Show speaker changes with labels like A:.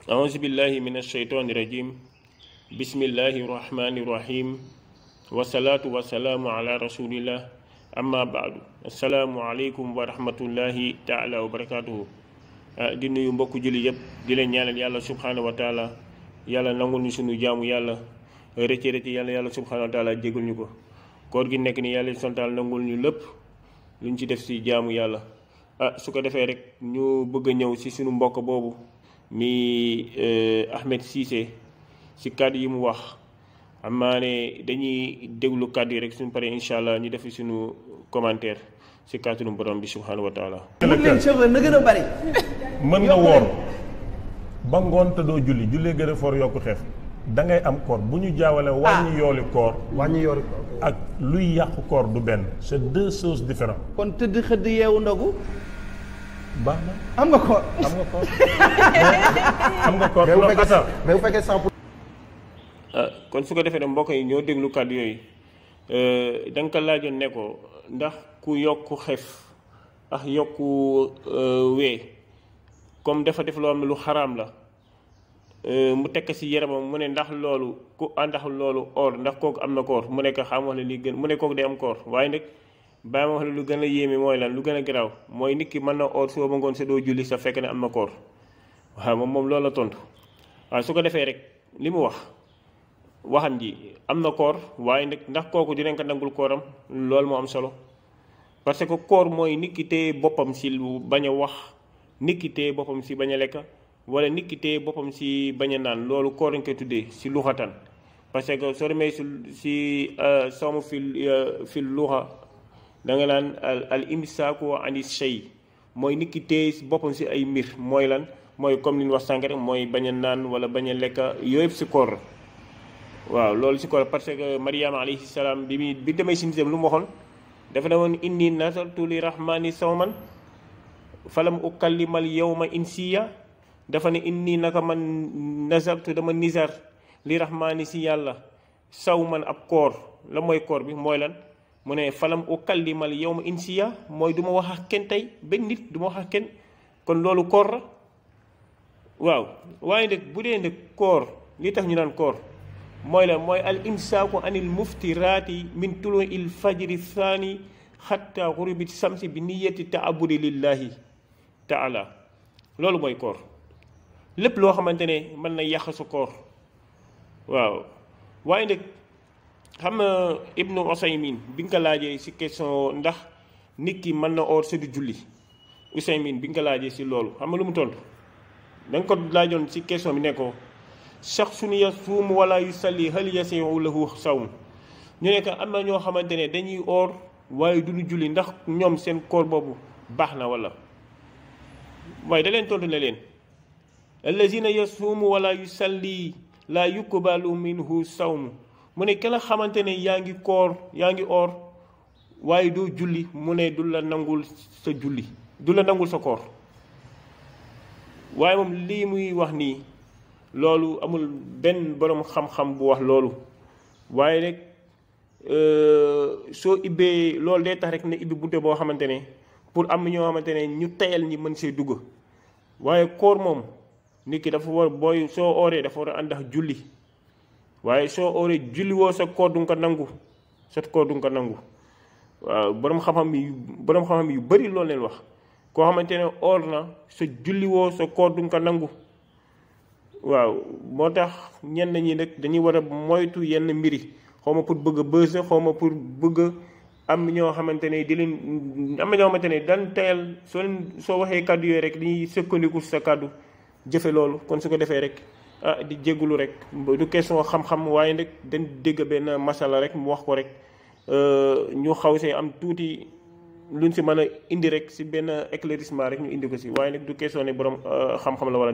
A: أعوذ بالله من الشيطان الرجيم بسم الله الرحمن الرحيم والصلاة والسلام على رسول الله أما بعد السلام عليكم ورحمة الله تعالى وبركاته di nuyu mbokku julli yëpp di leen ñaanal yàlla subhanahu wa taala yàlla nangul ñu sunu jaamu yàlla rëcc yàlla subhanahu wa taala jégal ñu ko koor gi nekk ni yàlla santal nangul ñu lépp luñ ci def si jaamu yàlla su ko defee rek ñu bëgg a ñëw si sunu mbokk boobu mi Ahmed Cissé si kàddu yi mu wax xam naa ne dañuy déglu kàddu yi rek suñu paree incha allah ñu def suñu commentaire si kàttanu borom bi subhanahu wa taala.
B: mun leen cheveux na gën a bari.
C: mën nga woor ba ngoon te doo julli jullee gën a for yokku xeef da ngay am koor bu ñu jaawale wàññi yooli koor ak luy yàqu koor du benn c'est deux choses différentes.
B: kon tëdd xëdd yeewu ndogu.
C: baax na
B: am nga koor
C: am nga koor am nga koor
B: mais bu fekkee 100%.
A: kon su ko defee nag mbokk yi ñoo déglu kàddu yooyu da nga ko laajoon ne ko ndax ku yokku xef ak yokku wee comme dafa def loo xam ne lu xaraam la mu tekk si yaramam mu ne ndax loolu ku àndax loolu or ndax kooku am na koor mu ne ko xam wax ne li gën mu ne kooku day am koor waaye nag bàyyi ma wax ne lu gën a yéeme mooy lan lu gën a garaaw mooy nit ki mën na or soo ba ngoon sa doo julli sa fekk ne am na koor waaw moom loolu la tontu waaw su ko defee rek li mu wax waxam ji am na koor waaye nag ndax kooku dinañ ko nangul kooram loolu moo am solo parce que koor mooy nit ki téye boppam si lu bañ a wax nit ki téye boppam si bañ a lekk wala nit ki téye boppam si bañ a naan loolu koor lañ koy tuddee si luxatan parce que soo demee si sawmu fil luxa da nga naan al imsaaku ani shay mooy nit ki téye boppam si ay mbir mooy lan mooy comme ni ñu wax sànq rek mooy bañ a naan wala bañ a lekk yooyu yëpp si koor waaw loolu si koor parce que Mariama alayhi salaam bi demee si nitam lu mu waxoon dafa ne woon inni nazartu li rahmani sawman falam ukallimal yawma insiya dafa ne inni naka man nazartu dama nizar li rahmani si yàlla sawman ab koor la mooy koor bi mooy lan mu ne falam ukallimal yawma insiya mooy du ma wax ak kenn tey benn nit du ma wax ak kenn kon loolu koor la waaw waaye nag bu dee nag koor li tax ñu naan koor mooy la mooy al imsaaku anil muftiraati min tulu il fajri thani xatta xurubit samsi bi niyati taabudi lillahi taala loolu mooy koor lépp loo xamante ne mën na yàq sa koor waaw waaye nag xam nga Ibnu Usaymin bi nga ko laajee si question ndax nit ki mën na oor sa du julli Usaymin bi nga ko laajee si loolu xam nga lu mu tontu da nga ko laajoon si question bi ne ko shaxsun yasuumu wala yusalli hal yasiu lahu sawm ñu ne ko am na ñoo xamante ne dañuy oor waaye duñu julli ndax ñoom seen koor boobu baax na wala waaye da leen tontu ne leen allazina yasuumu wala yusalli la yuqbalu minhu sawm mu ne ki la xamante ne yaa ngi oor waaye doo julli mu ne du la nangul sa julli du la nangul sa koor waaye moom lii muy wax nii loolu amul benn boroom xam-xam bu wax loolu waaye rek soo ibbee loolu day tax rek ne ibbi bunte boo xamante ne pour am ñoo xamante ne ñu tayal ñi mën see dugg waaye koor moom nit ki dafa war booy soo ooree dafa war a ànd ak julli waaye soo ooree julli woo sa koor du nga ko nangu sa koor du nga ko nangu waaw boroom xam-xam yu bari loolu leen wax koo xamante ne oor na sa julli woo sa koor du nga ko nangu waaw moo tax ñenn ñi nag dañuy war a moytu yenn mbiri xaw ma pour bëgg a bës xaw ma pour bëgg am ñoo xamante ne di leen am na ñoo xamante ne dan teyal soo waxee kàddu yooyu rek dañuy sëkkandiku sa kàddu jëfe loolu kon su ko defee rek di jéggulu rek du question xam-xam waaye nag dañ dégg benn masala rek mu wax ko rek ñu xaw see am tuuti luñ si mën a indi rek si benn éclaircissement rek ñu indi ko si waaye nag du question ne borom xam-xam la wala